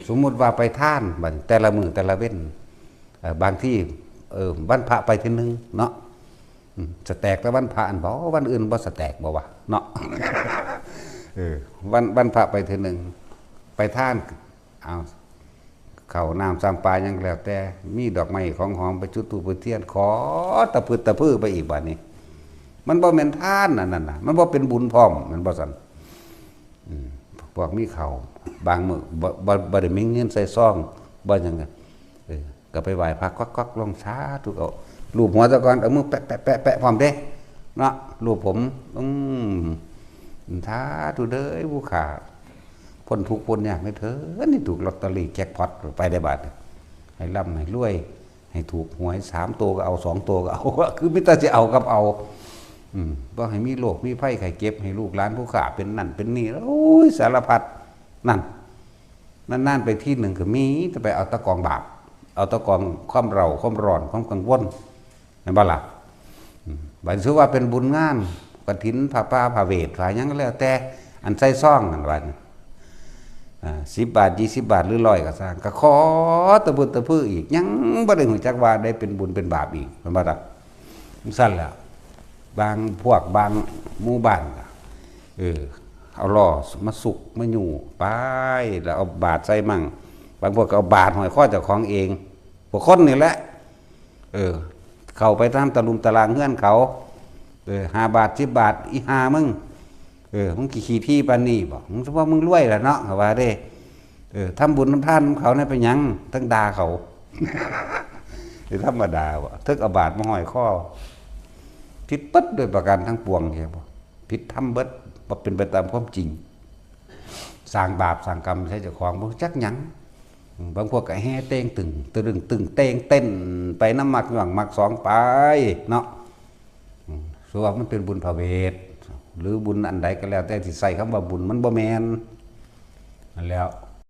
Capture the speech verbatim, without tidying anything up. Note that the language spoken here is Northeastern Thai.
สมมุติว่าไปทานบัดนี้แต่ละมื้อแต่ละเว็น เอ่อ บางที เออ วันพระไปเทื่อหนึ่งเนาะ อืม สแต็กแต่วันพระอันบ่ วันอื่นบ่สแต็กบ่วะเนาะ เออ วัน วันพระไปเทื่อหนึ่ง ไปทาน เอา ข้าวน้ำซ้ำปลาหยังแล้วแต่ มีดอกไม้ของหอมไปจุดธูปจุดเทียน ขอตะพึดตะพื้อไปอีกบัดนี้ มันบ่แม่นทานอันนั้นน่ะ มันบ่เป็นบุญพร้อม แม่นบ่ซั่น อืม พวกมีข้าว บางมื้อบ่ บ่ บ่ได้มีเงินใส่ซอง บ่หยังอะ เออ ก็ไปไหว้พระก๊อกๆ ลงสาธุ เอาลูบหัวซะก่อน เอามือแปะๆๆๆ พร้อมเด้ เนาะ ลูบผม อืม สาธุเด้อผู้ข้า พ้นทุกข์พ้นยากเด้อเถิด นี่ถูกลอตเตอรี่แจ็คพอตไปได้บาดนี้ ให้ร่ำให้รวย ให้ถูกหวยสามตัวก็เอา สองตัวก็เอา คือมีแต่สิเอากับเอา อืม บ่ให้มีโรคมีภัยไข้เจ็บ ให้ลูกหลานผู้ข้าเป็นนั่นเป็นนี่ โอ้ย สารพัด นั่น นานๆ ไปทีหนึ่งก็มี แต่ไปเอาแตะกองบาป เอาแตะกองความเร่า ความร้อน ความกังวล แม่นบ่ล่ะ อืม บัดนี้ถือว่าเป็นบุญงาน กฐิน ผ้าป่า ผ้าเวท ผ้าหยังก็แล้วแต่ อันใส่ซองนั่นว่า อ่า สิบบาท ยี่สิบบาท หรือร้อยก็ซ่าง ก็ขอตะพึดตะพื้ออีก ยังบ่ได้ฮู้จักว่าได้เป็นบุญเป็นบาปอีก แม่นบ่ล่ะ จั่งซั้นแหละ บางพวกบางหมู่บ้านก็ เออ เอาล้อมาสุกมาอยู่ไป แล้วเอาบาตรใส่มั่ง บางพวกก็เอาบาตรห้อยคอเจ้าของเอง พวกคนนี่แหละ เออ เข้าไปตามตะลุมตะลางเฮือนเขา เออ ห้าบาท สิบบาท อีห่ามึง เออ มึงขี้ทีปานนี้บ่ มึงว่ามึงรวยแล้วเนาะ เขาว่าเด้ เออ ทำบุญทำทานนำเขาเนี่ยเป็นหยัง ทั้งด่าเขา สิธรรมดาบ่ เทิงเอาบาตรมาห้อยคอ ผิดเบิดโดยประการทั้งปวง เข้าใจบ่ ผิดธรรมเบิด บ่เป็นไปตามความจริง สร้างบาปสร้างกรรมใส่เจ้าของ บ่รู้จักหยัง อืม บางพวกก็แห่เต่งตึง ตึงตึงเต่งเต้นไปนำหมากหย่องหมากสองไปเนาะ อืม ส่วนมันเป็นบุญพระเวท หรือบุญอันใดก็แล้วแต่ที่ใส่คำว่าบุญ มันบ่แม่น นั่นแหล้ว